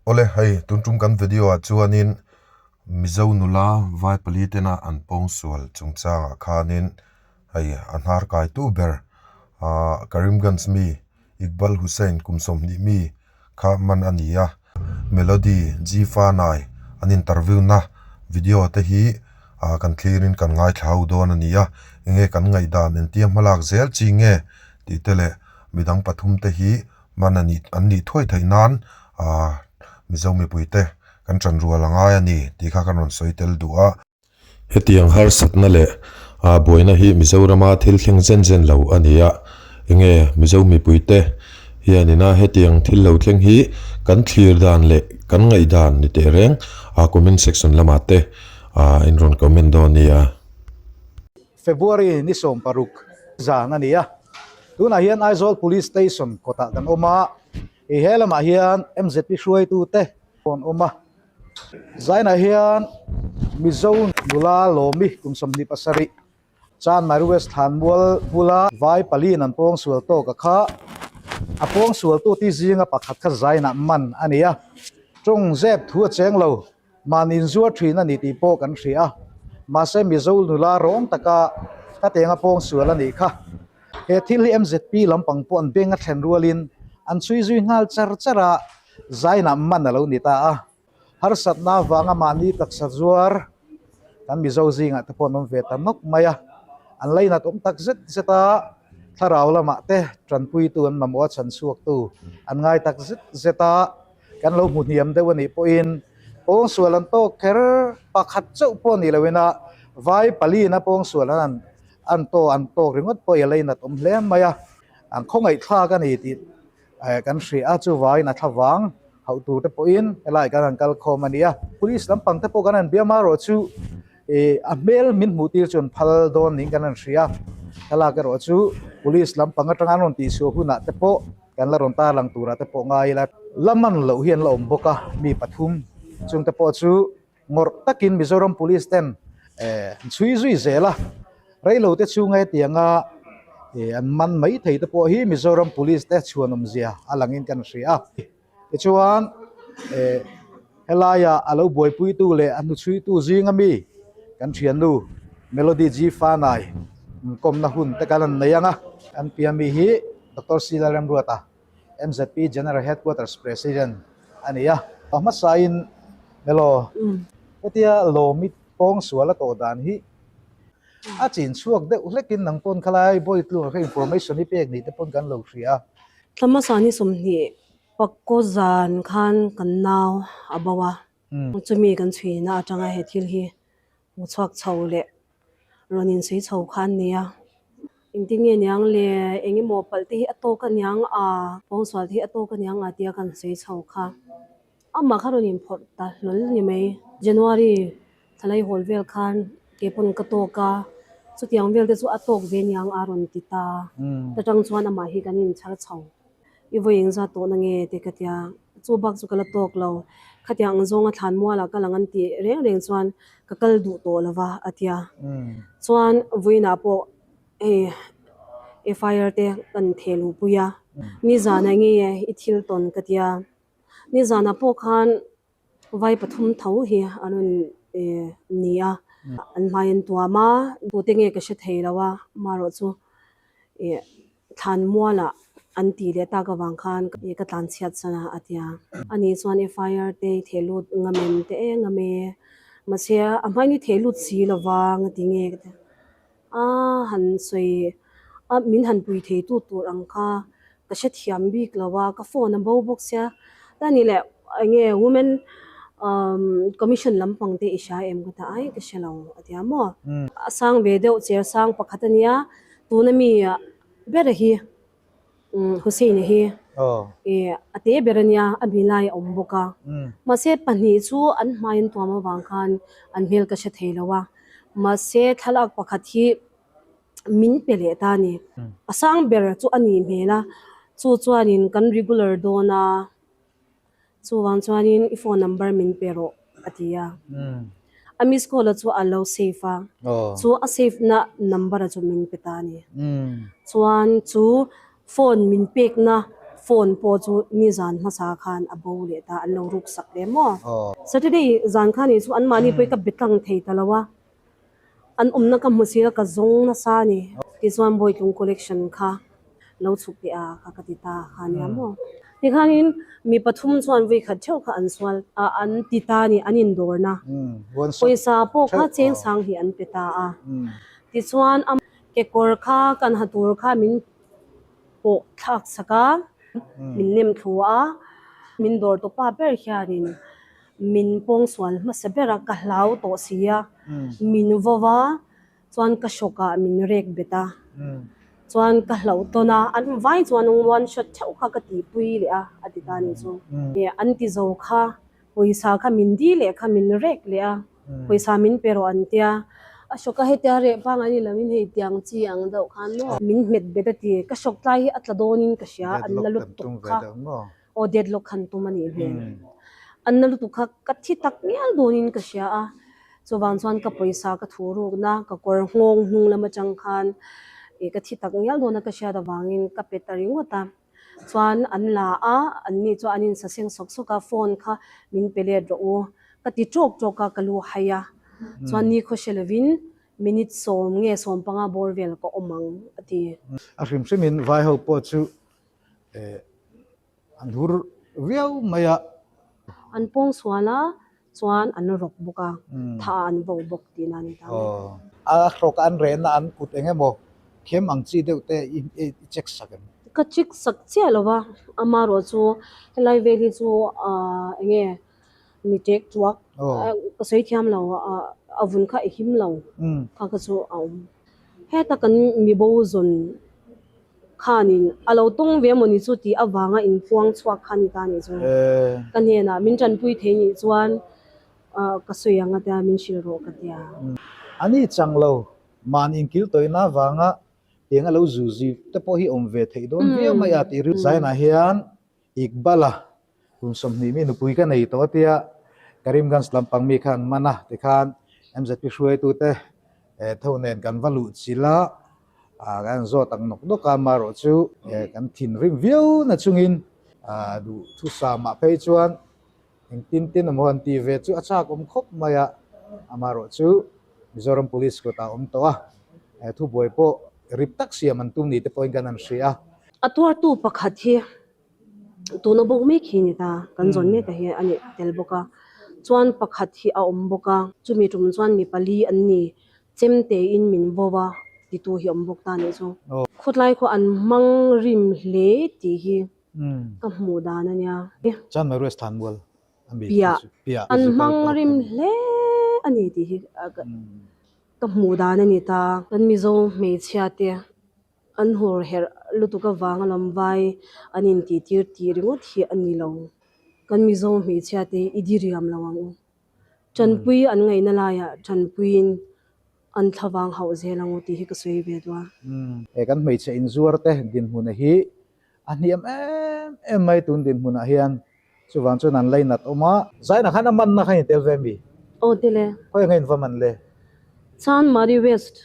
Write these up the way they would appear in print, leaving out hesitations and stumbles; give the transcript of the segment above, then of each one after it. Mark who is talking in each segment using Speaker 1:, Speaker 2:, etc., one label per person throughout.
Speaker 1: Awle hei tun tum kan video ah chuanin Mizo nula vai pali tena an pawngsual chungchangah khanin hei a hnar kaitu ber ah Karimganj mi Iqbal Hussain kum 20 mi kha man a ni a, Melody G Fanai an interview na video te hi ah kan thlirin kan ngaithla ho dawn a ni a, enge kan ngaihdan entia hmalak zel chi nge tih te leh midang pathum te hi man a nih an nih thuai theih nan ah Mizo mipui te kan tan rual a ngai a ni tih kha kan rawn sawi tel duh a. Hetiang harsatna leh ah buaina hi Mizorama thil thleng zen zen lo a ni a, enge Mizo mipui te hianin a hetiang thil lo thleng hi kan thlir dan leh kan ngaih dan ni teh reng ah comment section lamah te ah in rawn comment dawn a nia.
Speaker 2: February ni 16 zan a ni a, tunah hian Aizawl Police Station kawtah kan awm a, hei he lamah hian MZP hruaitute pawh an awm a, zainah hian Mizo nula Lawmi kum 27 Chanmari West Thlanmual bula vai paliin an pawngsual tawk a kha, a pawngsualtu ti zinga pakhat kha zainah man a ni a, tawng zep thu a cheng lo. Mahni inzuar thin a ni tih pawh kan hria a, mahse Mizo nula rawng taka ka tenga pawngsual a nih kha. He thil hi MZP lampang pawh an beng a thlen rualin an chhui zui nghal char char a, zainah man a lo ni ta a. Harsatna avanga mahni taksa zuar kan Mizo zingah te pawh an awm ve ta nawk mai a, an lainat awm tak zet zet a, thlarau lamah te tanpuitu an mamawh a chhanchhuaktu an ngai tak zet zet a. Kan lo hmu hniam deuh a nih pawhin pawngsual an tawk kher pakhat chauh pawh ni loin a vai paliin a pawngsual an an taw an tawk ringawt pawh i a leinat awm hle mai a, an khawngaihthlak a ni tih kan hria a, chuvangin a thlavang hauh tur te pawhin helai kan han kal khawm a ni a. Police lampang te pawh kan han biam a erawh chu ih a hmel min hmuh tir chu an phal dawn niin kan han hria a, thlalak erawh chu police lampang atanga an rawn tihchhuah hunah te pawh Kan la rawn tarlang turah te pawh ngai ila. La man loh hi an la awm bawk a, mi pathum chung te pawh chu ngawrh takin Mizoram Police ten an chhui zui zel a, reilo te chhunga hetianga an man mai thei te pawh hi Mizoram Police te chhuanawmzia a langin kan hria a. Tichuan helaia a lo buaipuitu leh a hnuchhuitu zinga mi kan thiannu Melody G Fanai inkawmna hun te kan han nei ang a, kan pia mi hi Doctor Sila Remruata, MZP General Headquarters President a ni a. A hmasain Melo, hetia Lawmi pawngsual a tawh dan hi a chin chhuak deuh hlekin nang pawn khalai Bawitlunga kha information hi pek nih te pawn kan lo hria a.
Speaker 3: Thla hmasa ni 20 pakkaw zan khan kan nau a bo a, chumi kan chhuina atanga he thil hi hmu chhuak chho leh rawn insawi chho kha an ni a. Engtin nge niang le, eng emaw palh te hi a tawk a niang a, pawngsual te hi a tawk a niang a tia kan sawi chho kha. Amah kha rawn inphawrh ta hlawl ni mai. January thlalai hawl vel khan ke pawn ka tawk a, chutiang vel te chu a tawk ve niang a rawn ti ta. Ta tang chuan amah hi kan inchhar chho. I vawi engzat tawh na nge te ka tia, chu bak chu ka la tawk lo. Khatiang ang zawnga thlan mualah ka lang an tih reng reng chuan ka kal duh tawh lo va a tia. Chuan vawiinah pawh hei FIR te kan theh luh pui a, nizanah nge i thil tawn ka tia. Nizanah pawh khan Vai pathum tho hi an rawn ni a, an hmai an tuam a, tute nge ka hre thei lo a, amaherawh chu ih thlan mualah an tih leh tak avang khan ka tlan chhiat san a a ti a. Ani chuan FIR te i theh lut ngam em te e ngam e, mahse a hmain i theh lut si lo vang a ti nge ka ti a. A han sawi a min han pui thei tu tur ang kha ka hrethiam bik lo a, ka phone a bo bawk sia ta ni leh eng nge women umm commission lampang te i hria em ka ta ai ka hre lo a tia maw. A sang ve deuh chair sang pakhat a nia tuna mi ber hi. Hussein-a hi a te ber a nia, a mi lai a awm bawk a. Mahse pahnih chu an hmai an tuam avang khan an hmel ka hre thei lo a. Mahse thlalak pakhat hi min pe leh ta a ni. A sang ber chu a nih hmel a, chu chuanin kan regular dawn a. Chuvang chuanin i phone number min pe rawh a ti a. A miss call a chu a lo save a, chu a save na number a chu min pe ta a ni. Chuan chu phone min pekna Phone pawh chu nizan hmasa khan a bo leh ta, an lo ruk sak leh maw? Saturday zan khan ih chu anmahni pawh hi ka be tlang thei ta lo a, an awmna ka hmu si a ka zawng nasa a ni. Tichuan Bawitlung collection kha lo chhuk teh a kha ka ti ta kha nia maw? Tikhanin mi pathum chuan vui khat theuh kha an sual a, an ti ta a ni, an indawrna pawisa pawh kha cheng sang hi an pe ta a. Tichuan a kekawr kha kan ha tur kha min pawh thlak sak a, min nem thlu a, min dawr tawpa ber hianin min pawngsual hmasa ber a, ka hlau tawh si a, min vo va, chuan ka hrawkah min rek bet a, chuan ka hlauh tawn a, an vai chuan one shot theuh kha ka tihpui leh a, a ti ta a nih chu. An ti zo kha, pawisa kha min di leh kha min rek leh a. Pawisa min pe rawh an tia. A hrawk a hetia reh pang an ni loin hei tiang chi ang deuh khan maw. Min hmet bet a ti. Ka hrawk tlai hi a tla dawnin ka hria. An la lutuk kha. Aw deadlock khan tum a nih hmel. An la lutuk kha ka thi tak ngial dawnin ka hria a. Chuvang chuan ka pawisa ka thu rukna ka kawr nghawng hnung lam atang khan ih ka thi tak ngial dawna ka hriat avangin ka pe ta ringawt a. Chuan an la a, anni chu an insaseng sawk sawk a, phone kha min pe let rawh u. Ka ti tawk tawk a, ka lu hai a. Chuan ni khaw hre lovin minute sawm nge 15 bawr vel ka awm ang a ti.
Speaker 2: A hrim hrimin vai ho pawh chu an hur viau mai a.
Speaker 3: An pawng sual a, chuan an rawk bawk a, tha an vo bawk tihna a ni ta mai.
Speaker 2: A hrawk an rehna an kut eng emaw khem ang chi deuh te i check sak em?
Speaker 3: Ka check sak chiah lo va, amaherawh chu helai vel hi chu eng nge ni tek tuak ka sawi thiam lo a vun kha i him lo kha kha chu a awm. Heta kan mibo zawn Khanin a lo tawng ve mawni chu tih avanga inpuang chhuak kha ni ta nih chu. Ka hnenah min tanpui thei nih chuan ka sawi ang a tia min hrilh rawh ka tia.
Speaker 2: A ni chang lo, mahni inkil tawihna avanga tiang a lo zu zui te pawh hi awm ve theih dawn viau mai a tih rilru Zainah hian Iqbal-a kum 20 mi nupui ka nei tawh a tia Karimganj lampang mi khan man a tikhan MZP hruaitute tho nen kan va luh chilh a, kan zawt ang nawk nawk a, amaherawh chu kan thinrim viau na chungin duhthusam ah phei chuan Engtin tin emaw han tih ve chu a chak awm khawp mai a, amaherawh chu Mizoram Police kutah a awm tawh a, thubuai pawh rip tak siam an tum ni te pawhin kan han hria a.
Speaker 3: A tuartu pakhat hi tuna bawk mek hi a ni ta, kan zawn mek a hi a ni tel bawk a, chuan pakhat hi a awm bawk a, chumi tum chuan mi pali an ni, chemte in min vo a titu hi a awm bawk ta a nih chu. Khawtlai khaw an hmang rim hle tih hi Ka hmuh dan a nia.
Speaker 2: Chuan mai Rest Thlanmual a mi
Speaker 3: Piah. Piah. An hmang rim hle a ni tih hi ka hmuh dan a ni ta. Kan Mizo hmeichhia te an hur herh lutuk avang a lam vai an intih tir tih ringawt hi a ni lo. Kan Mizo hmeichhia te i diriam lo ang u. Tanpui an ngaihna laiah tanpuiin an thlavang hauh zel ang u tih hi ka sawi ve duh a.
Speaker 2: He kan hmeichhe inzuar te dinhmuna hi a hniam em em mai tun dinhmunah hian chuvang chuan an lainat awm a. Zainah khan a manna kha in tel ve mi?
Speaker 3: Aw tel e.
Speaker 2: Khawi anga in va man le?
Speaker 3: Chanmari West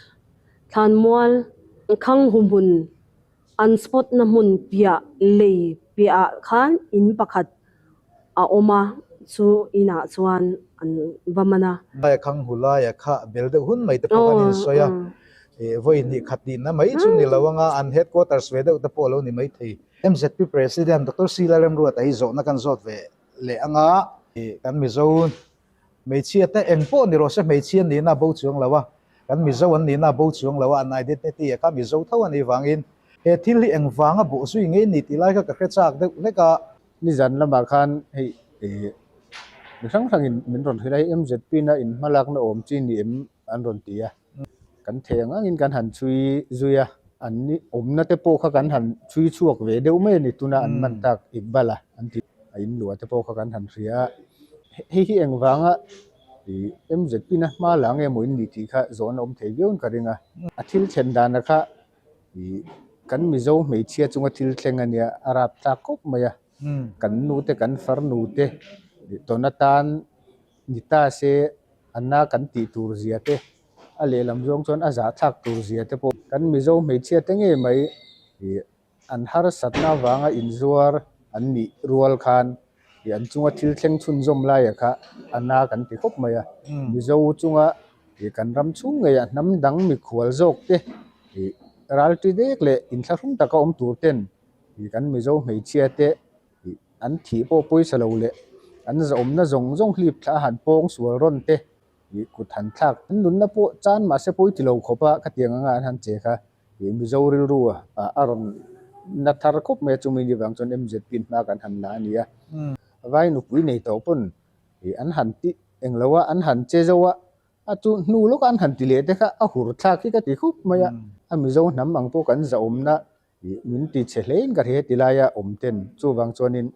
Speaker 3: Thlanmual Khang Humhmun an spot na hmun piah lei piah ah khan in pakhat a awm a, chu inah chuan an va man a.
Speaker 2: Laia khang hu laia kha bel deuh hun mai te pawh kan insawi a, vawi hnih khat tihna mai chu ni lo anga an headquarters ve deuh te pawh a lo ni maithei. MZP President Doctor Sila Remruata hi zawhna kan zawt ve leh anga kan Mizo Hmeichhia te eng pawh ni rawh se hmeichhia nihna a bo chuang lo a, kan Mizo an nihna a bo chuang lo a, an identity a kha Mizo tho a nih vangin he thil hi eng vanga bawh zui ngei ni tih lai kha ka hre chak deuh hlek a.
Speaker 4: Nizan lamah khan hei ih mi hrang hrangin min rawn hrilh a, hei MZP na in hmalakna awm chi ni em an rawn ti a, kan thei ang angin kan han chhui zui a, an awmna te pawh kha kan han chhui chhuak ve deuh mai a ni, tuna an man tak Iqbal a an tih a in luah te pawh kha kan han hria a, hei hi engvanga ih MZP na hma la nge maw in nih tih kha zawhna awm thei viau in ka ring a, a thil thlen dana kha ih kan Mizo hmeichhia chunga thil thleng a nia a rap tlak khawp mai a, kan nu te kan farnu te tawn atan ni ta se a na kan tih tur zia te a lehlam zawng chuan a zahthlak tur zia te pawh kan Mizo hmeichhia te ngei mai ih. An harsatna avanga inzuar an nih rual khan ih an chunga thil thleng chhunzawm laia kha a na kan ti khawp mai a. Mizo chunga ih kan ram chhung ngeiah hnam dang mikhual zawk te ih ralṭi dek leh inthlahrung taka awm tur ten ih kan Mizo hmeichhia te ih an thih pawh pawisa lo leh an zahawmna zawng zawng hlip thla a han pawng sual rawn te ih kut han thlak an nunna pawh chan mahse pawi ti lo khawp a khatiang anga an han che kha ih Mizo rilru a rawn na thar khawp mai a chumi ni vang chuan MZP in hma kan han la a ni a. Vai nupui nei tawh pawn ih an han ti eng lo a an han che zo a a chu hnu lawk a an han ti leh te kha a hur thlak hi ka ti khawp mai a a Mizo hnam ang pawh kan zahawmna Ih min ti chhe hle in ka hre ti laia awm ten chuvang chuanin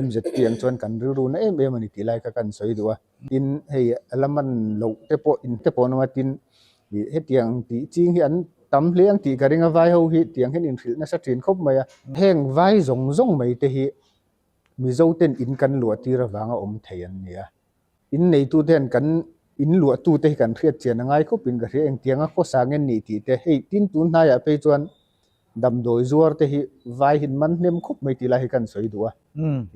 Speaker 4: MZP ang chuan kan rilru na em em a ni tih lai kha kan sawi duh a. Tin hei a la man loh te pawh in te pawh an awm a tin ih hetiang tih ching hi an tam hle ang tih ka ring a vai ho hi tiang hian inhrilh nasa thin khawp mai a. Heng vai zawng zawng mai te hi Mizo ten in kan luah tir avanga awm thei an ni a. In neitute hian kan in luahtute hi kan hriat chian a ngai khawpin ka hria engtianga khawsa nge nih tih te hei tin tun hnaiah phei chuan damdawi zuar te hi vai hin man hnem khawp mai tih lai hi kan sawi duh a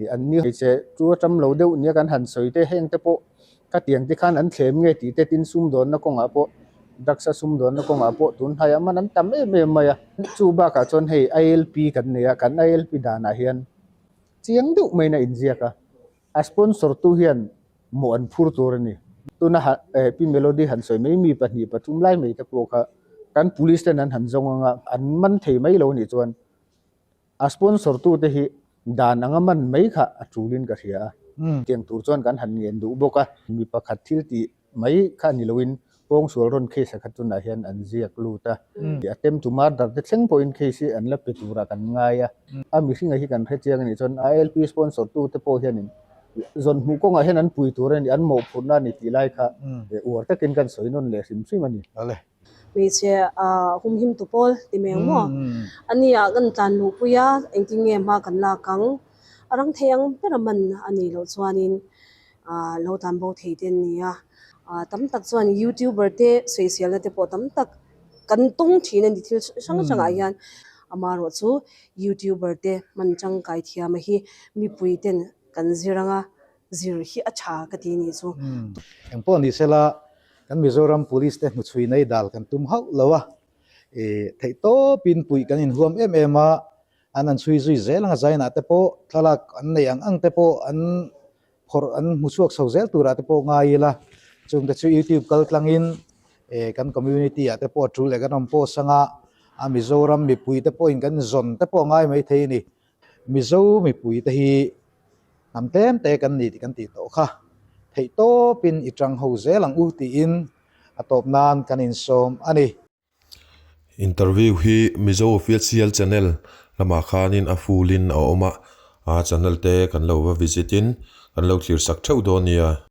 Speaker 4: ih an ni hmeichhe chu a tam lo deuh nia kan han sawi te heng te pawh khatiang te khan an thlem nge tih te tin sumdawnna kawngah pawh drugs a sumdawnna kawngah pawh tun hnaiah man an tam em em mai a chu bakah chuan hei ILP kan nei a kan ILP danah hian chiang deuh maiin a inziak a. A sponsor tu hian mawh an phur tur a ni. Tuna Pi Melody han sawi mai mi pahnih pathum lai mai te pawh kha kan police ten an han zawng anga an man thei mai lo nih chuan a sponsor tu te hi dan anga man mai kha a tulin ka hria a. Tiang tur chuan kan han ngen duh bawk a. Mi pakhat thil tih mai kha ni loin pawngsual rawn case a kha tunah hian an ziak lut a, attempt to murder te thleng pawhin case hi an la pe turah kan ngai a, a mihringa hi kan hre chiang a nih chuan ILP sponsor tu te pawh hianin zawn hmuh kawngah hian an pui tur a ni, an mawhphurhna a ni tih lai kha uar takin kan sawi nawn leh hrim hrim a ni.
Speaker 3: Hmeichhe humhim tu pawl ti mai ang maw? A nia kan tlan luhpui a, engtin nge hma kan lak ang? A rang thei ang ber a man a nih loh chuanin lo tlan bo thei te an ni a. Tam tak chuan youtuber te sawiselna te pawh tam tak kan tawng thin a ni thil hrang hrangah hian. Amaherawh chu youtuber te hman tangkai thiama hi mipui ten kan zir anga zir hi a tha ka ti nih chu.
Speaker 2: Engpawh ni sela kan Mizoram Police te hnuchhui nei dal kan tum hauh lo a, theihtawpin puih kan inhuam em em a, an an chhui zui zel ang a zainah te pawh thlalak an neih ang ang te pawh an phawrh an hmu chhuak chho zel turah te pawh ngai ila, chungte chu YouTube kal tlangin kan community ah te pawh a tul leh kan rawn post anga a Mizoram mipui te pawhin kan zawn te pawh a ngai maithei a ni. Mizo mipui te hi hnam tlem te kan ni tih kan tih tawh kha theihtawpin i tang ho zel ang u tiin a tawp nan kan insawm a ni.
Speaker 1: Interview hi Mizo Official Channel lamah khanin a full in a awm a, a channel te kan lo va visit in kan lo thlir sak theuh dawn nia.